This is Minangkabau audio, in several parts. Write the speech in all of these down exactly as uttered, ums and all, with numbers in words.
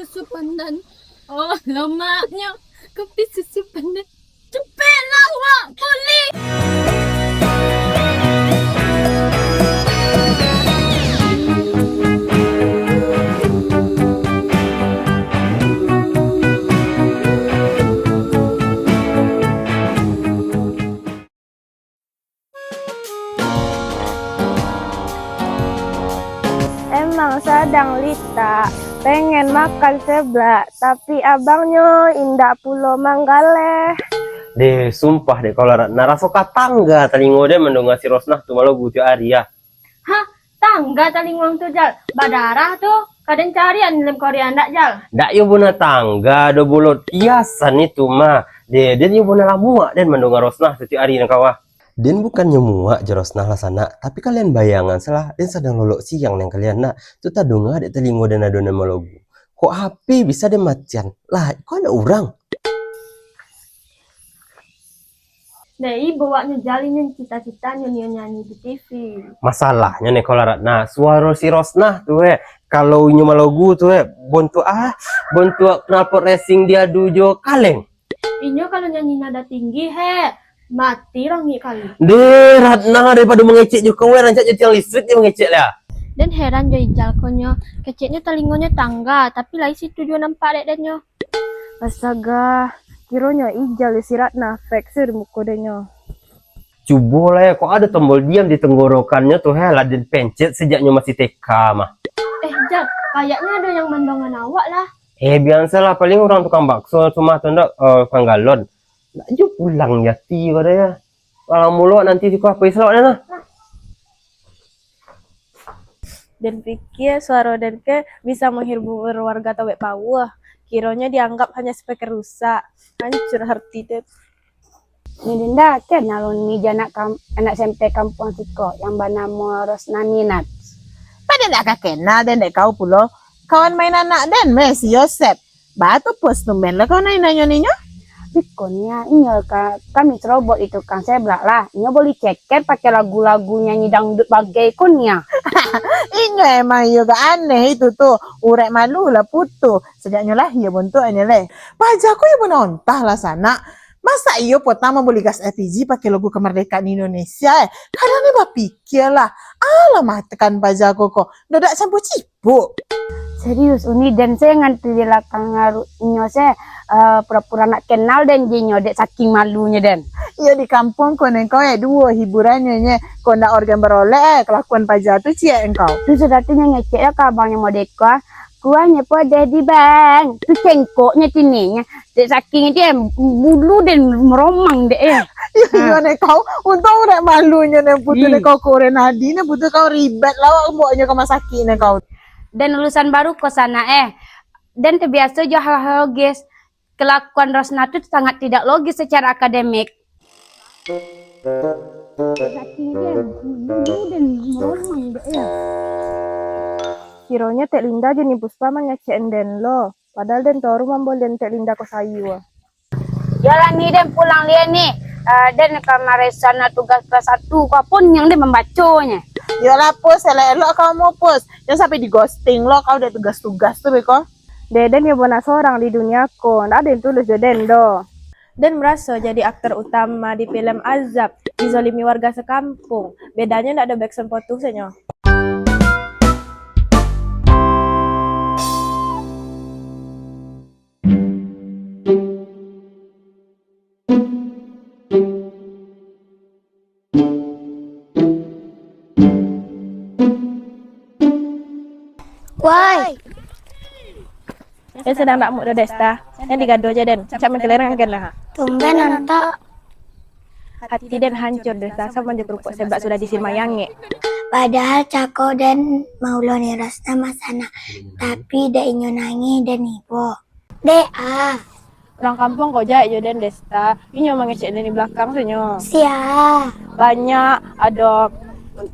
Susu pandan. Oh, lomaknyo. Kopi susu pandan. Cepetlah, wak, pulih. Emang sadang Lita pengen makan seblak, tapi abangnyo indak pulo manggaleh. Deh, sumpah deh, kalau Ratna raso ka tangga talingo deh mandonga si Rosnah tu malogu tiok ari ah. Hah? Tangga talingo ang tu, Jal? Badarah tu, kaden carian lem Korea ndak, Jal? Ndak yo bona tangga do, bolot hiasan itu mah. Deh, den yo bona lamuak den mandonga Rosnah tu tiok ari nan kawah. Den bukannyo muak jo Rosnah lah sanak, tapi kalian bayangan salah, den sadang lolok siang nan kalian nak, tu tadonga dek talingo den ado nan malogu. Kok H P bisa den matian? Lah, iko anak urang. Deh, ibo waknyo jalinyo cita-citanyo nio nyanyi di T V. Masalahnyo nih, kalau Ratna, suaro si Rosnah tu eh, kalau inyo malogu tu eh, bontuak ah, bontuak knalpot racing diadu jo kaleng. Inyo kalau nyanyi nada tinggi, he, mati langik kali. Deh, Ratna, daripado mangecek jo kau, eh, rancak jo tiang listrik je mangecek lah. Den heran jo Ijal ko nyo, keceknyo talingonyo tangga, tapi lai situ juo nampak dek den nyo. Astaga, kironyo Ijal si Ratna fake sih di muko den nyo. Cubo lah ya, kok ado tombol diam di tenggorokannyo tu, he, lah den pencet sejak nyo masih T K mah. Eh, Jal, kayaknyo ado yang mandongan awak lah. Eh, biasalah, paling urang tukang bakso, cuma tu ndak, eh, tukang galon. Ndak jo pulang jati pada ya. Alang mulo nanti siko apa islok dah nah. Den pikia suaro den ke bisa menghibur warga Tawek Pauah. Kironyo dianggap hanya speaker rusak. Hancur hati den. Ni Dinda, kenal ni jo anak kam-, anak S M P kampuang siko yang banamo Rosnani Nats. Pada ndak ka kenal den dek kau pulo. Kawan main anak den meh si Yosep. Baa tu Pus, tumben lah kau nanyo-nanyo ninyo? Biko nyo, inyo ka, kami serobot di tukang seblak lah. Inyo boli ceket pakai lagu-lagu nyanyi dangdut bagai ko nyo. Inyo emang iyo gak aneh itu tu. Urek malu lah putuh. Sejak nyo lahia bontuaknyo leh. Paja ko iyo bana ontah lah sanak. Masa iyo potang mamboli gas L P G pakai logo kemerdekaan Indonesia eh? Kadang ni bapikia lah. Alah mah tekan paja ko ko. Dodak campur cipuk. Serius, uni den se nganti di lakang aru-, inyo se, eh, pura-pura nak kenal den jo inyo dek saking malunyo den. Iyo di kampuang ko nengkau eh, duo hiburannyo nye. Ko ndak organ barolek eh, kelakuan paja tu ciek engkau. Tu sudah tu nyo ngecek lah ka abangnyo modeko ah. Kuahnyo podeh di bang. Tu cengkoknyo tininyo. Dek saking itu eh, bulu den meromang dek eh. Iyo, iyo nengkau. Untung dek malunyo neng putu nengkau ko Renadi neng putu kau ribet lah awak bawaknyo ka rumah sakik nengkau. Den lulusan baru ko sanak eh. Den terbiaso jo hal-hal logis. Kelakuan Rosna tu sangat tidak logis secara akademik. Saking den, bulu den meromang dek eh. Kironyo Tek Linda jo Ni Puspa mangecek den lo. Padahal den toru mambolian Tek Linda ko sayua. Yolah ni den pulang lian ni. Ah, den ka maresan tugas kelas satu. Ko apo nian den mambaconyo? Yolah Pus, elok-elok kau mo Pus. Jan sampai di ghosting lo kau dek tugas-tugas tu beko. Deh, den yo bona sorang di dunia ko. Ndak ado yang tulus jo den doh. Den meraso jadi aktor utama di film Azab, dizolimi warga sekampung. Bedanyo ndak ado backsound potu sanyo. Woi. Eh, sadang ndak mood doh, Desta. Yang digado aja, Den. Cak main kelereng kan lah. Tumben, Antak. Hati Den hancur, Desta. Sama aja kerupuk seblak sudah disin mayang, ngek. Padahal cako Den mau lo ni rasa masana. Tapi dek inyo nangih, Den ibo. Dek, ah. Urang kampuang ko jahek jo den, Desta. Inyo mangecek den di balakang tu nyo. Sia. Banyak, ado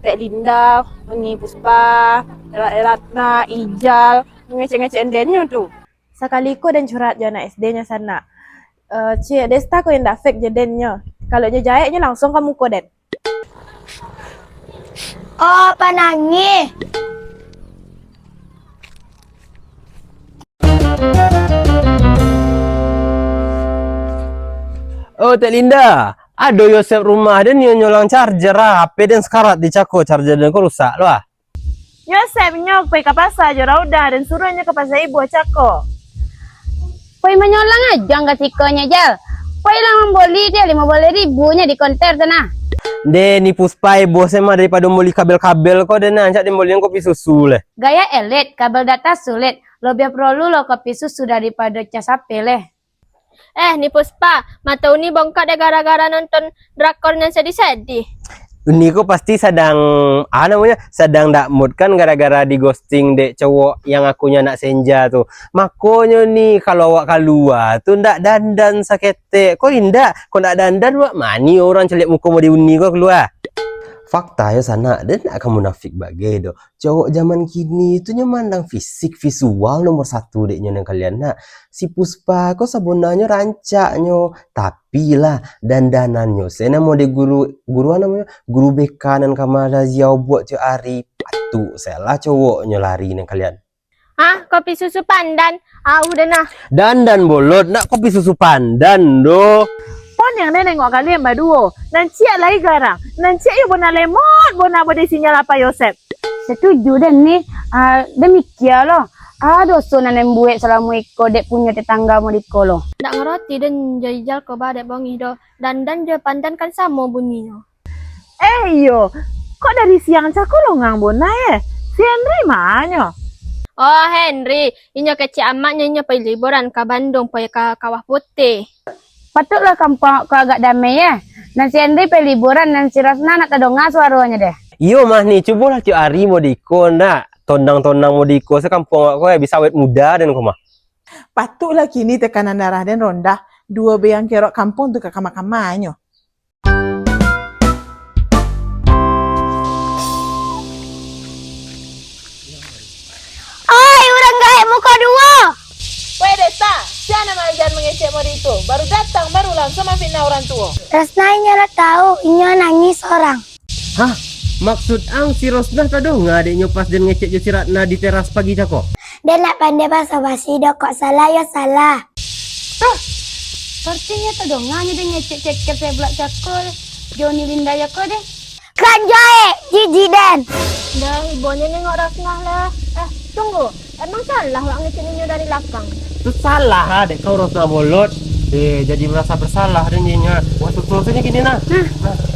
Tek Linda, Uni Puspa, Ra-, Ratna, Ijal, mangecek-ngecek den nyo tu. Sakali ko den curhat jo anak S D nyo sanak. Eh, ciek Desta ko indak fake jo den nyo. Kalau nyo jahek nyo langsuang ka muko den. Oh, panangih. Oh, Tek Linda, ado Yosep rumah den, nyo nyolang charger ah, H P den sakarat di cako, charger den ko rusak lo ah. Yosep nyo pai ka pasa jo Raudah, den suruah nyo ka pasa ibuah cako. Pai manyolang ajo ang ka sikonyo, Jal. Pai lah mamboli dek limo baleh ribu nyo di konter tu nah. Deh, ni Puspa, ibuah se mah daripado mamboli kabel-kabel ko deh nah, rancak den bolian kopi susu leh. Gaya elit, kabel data sulit, lobiah porolu lo kopi susu daripado cas H P leh. Eh, ni Puspa, mato Uni bongkak deh gara-gara nonton drakor nan sedih-sedih. Uni ko pasti sadang, ah, namonyo, sadang dak mood kan gara-gara di-ghosting dek cowok yang akunyo anak senja tu. Makonyo ni, kalau awak kalua tu ndak dandan saketek. Ko indak, ko ndak dandan, wak mani urang caliak muko mode Uni ko kalua. Fakta yo sanak, den ndak akan munafik bagai doh. Cowok zaman kini tu nyo mandang fisik, visual nomor satu dek nyo nan kalian nak. Si Puspa ko sabonanyo rancaknyo, tapi lah dandanannyo se namo dek guru, guru a namonyo, guru B K nan ka marazia obuak tiok ari, patuik se lah cowoknyo lari nan kalian. Ah, kopi susu pandan, auh den nah. Dandan bolot, nak kopi susu pandan doh. Pon yang den nengok kalian baduo, nan ciek lai garang, nan ciek iyo bona lemot, bona bode sinyal apa Yosep. Satuju den ni, ah, demikian lo. Ah, doso nan den buek salamo iko dek punyo tetangga modiko lo. Ndak ngarati den jo Ijal ko ba dek bongih doh. Dandan jo pandan kan samo bunyinyo. Eh iyo, kok dari siang cako longang bona eh? Si Henry manyo? Oh, Henry, inyo kecek amaknyo, inyo pai liburan ka Bandung, pai ka Kawah Putih. Patuiklah kampuang ko agak damai, yeh. Nan si Henry pai liburan, nan si Rosna nak tadonga suaronyo deh. Iyo mah ni, cubolah tiok ari modiko ndak. Tonang-tonang modiko se kampuang awak ko, eh, bisa awet muda den ko mah. Patuiklah kini tekanan darah den rondah, duo biang kerok kampuang tu ka kama-kamanyo. Oi, urang gaek muko duo! Weh Desa, sia nan maaja mangecek model itu? Baru datang, baru langsuang mamfitnah urang tuo. Rosna inyo lah tau, inyo nangih sorang. Hah? Maksud ang si Rosnah tadonga dek nyo pas den ngecek jo si Ratna di teras pagi cako? Den ndak pandai baso basi doh, kok salah yo salah. Hah? Artinyo tadonga nyo den ngecek cekep seblak cako jo Uni Linda yo ko deh. Kan jaek, jijik den. Dah, ibonyo nengok Rosnah lah. Eh, tunggu. Emang salah wak ngecek inyo dari lakang? Tu salah ah, dek kau Rosnah bolot. Eh, jadi merasa bersalah den inyo. Wah, susul sajo kini nah. Nah.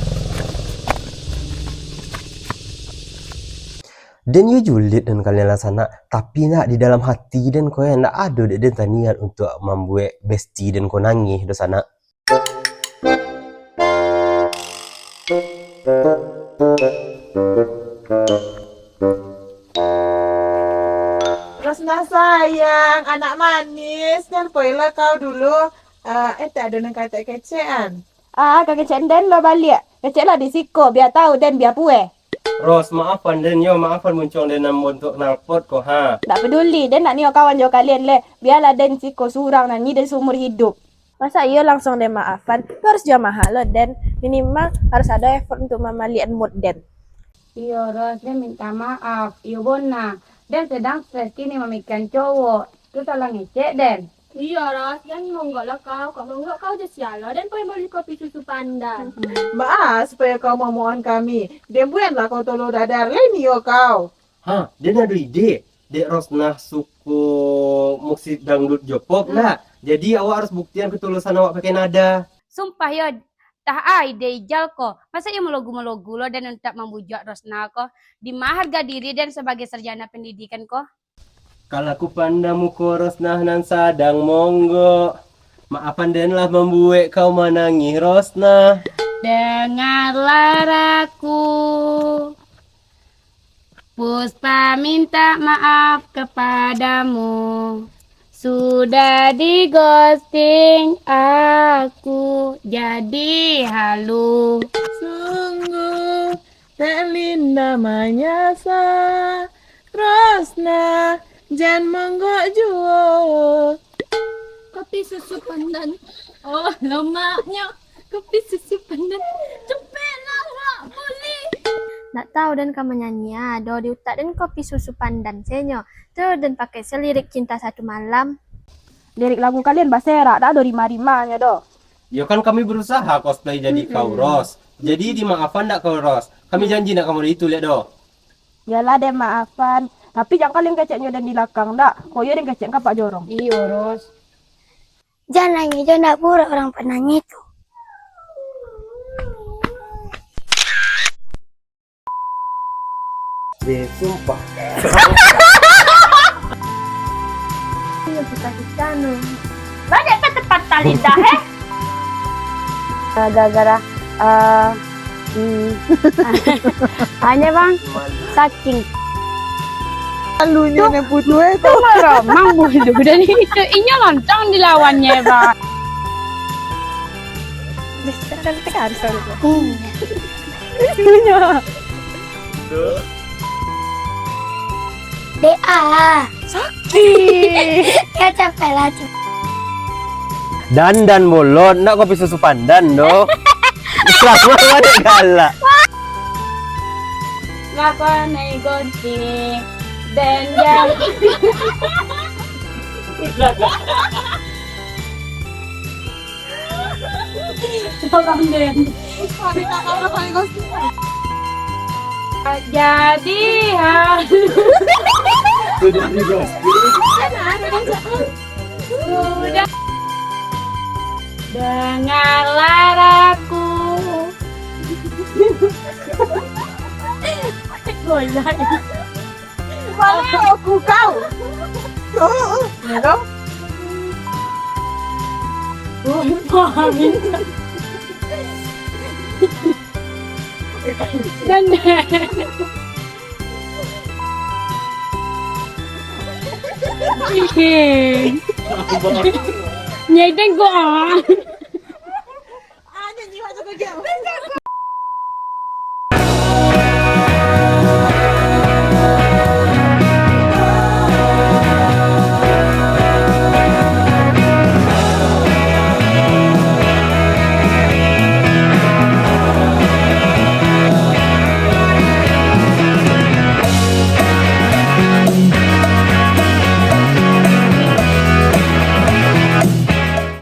Den yo julid dan kalian lah sanak, tapi nak di dalam hati den ko eh, ndak ado dek den taniat untuak mambuek bestie den ko nangih doh sanak. Rosnah sayang, anak manis, kan poilah kau dulu. Eh, eh, tak ado nan katek kecekan. Ah, ka kecek den lo baliak. Keceklah di siko, bia tau den, bia pueh. Ros, maafan den yo, maafan muncuang den nan bontuak knalpot ko, ha. Ndak peduli, den ndak nio kawan jo kalian leh. Bialah den siko surang nan ni den seumur hidup. Masa iyo langsuang den maafan, tu harus juo mahal lo den. Minimal harus ado effort untuk mambaliakan mood den. Iyo, Ros, den minta maaf. Iyo, bona. Den sedang stres kini mamikian cowok. Tu salah ngecek den. Iyo, Ros, jan monggok lah kau. Kok monggok kau jo sia lo, den pai boli kopi susu pandan. Baa supayo kau mamohon kami? Den bueklah kau tolo dadar, lai nio kau. Ha, den ado ide. Dek Rosnah suko musik dangdut jo pop lah. Jadi awak harus buktian ketulusan awak pakai nada. Sumpah yo, tah ai ide Ijal ko. Masa iyo malogu-malogu lo den untuak mambujuak Rosnah ko. Di ma harga diri den sabagai sarjana pendidikan ko? Kalau ku pandang muko Rosnah nan sadang monggok, maafan den lah mambuek kau manangih, Rosnah. Dengarlah aku, Puspa minta maaf kepadamu. Sudah di-ghosting aku jadi halu. Sungguh Tek Linda manyasa, Rosnah, jan monggok juo. Kopi susu pandan. Oh, lomaknyo. Kopi susu pandan. Cepeklah, wak, buli. Ndak tau den ka manyanyi, ado di utak den kopi susu pandan senyo. Tu den pakai se lirik Cinta Satu Malam. Lirik lagu kalian baserak, dak ado rima-rimanyo doh. Yo kan kami berusaha cosplay jadi kau, Ros. Jadi dimaafan dak kau, Ros? Kami janji nak kau itu liak doh. Yalah deh, maafan. Tapi jangan kalian keceknyo den di lakang dak. Kok iyo den kecek ka pak jorong. Iyo, Ros. Jan nangih jo, ndak buruak urang panangih tu. Eh, sumpah. Iyo, cita-cita nu. Banyak kan tempat lidah, eh? Gara-gara, eh, hmm. Hanya, Bang, saking. Lalunya Tuh. Nek putu, eh, Tuh, tuh. Maromang bulu dan itu, inyo lontong dilawannyo, Bang. Dah, sekarang kita harus tahu. Iya. Itunya. Doa. Sakit. Ya, capek lah, capek. Dandan bolot, nak kopi susu pandan doh. Selamat banget galak. Lapan ego sih. Dan jam. Tolong, Den. Jadi, ha. Sudah di ghosting. Sudah. Dengarlah aku. Goyang. Malah aku kau. Oh, oh, ya kau? Oh, paham. Dan nyedeng kok. Ah, nyanyi waktu kau.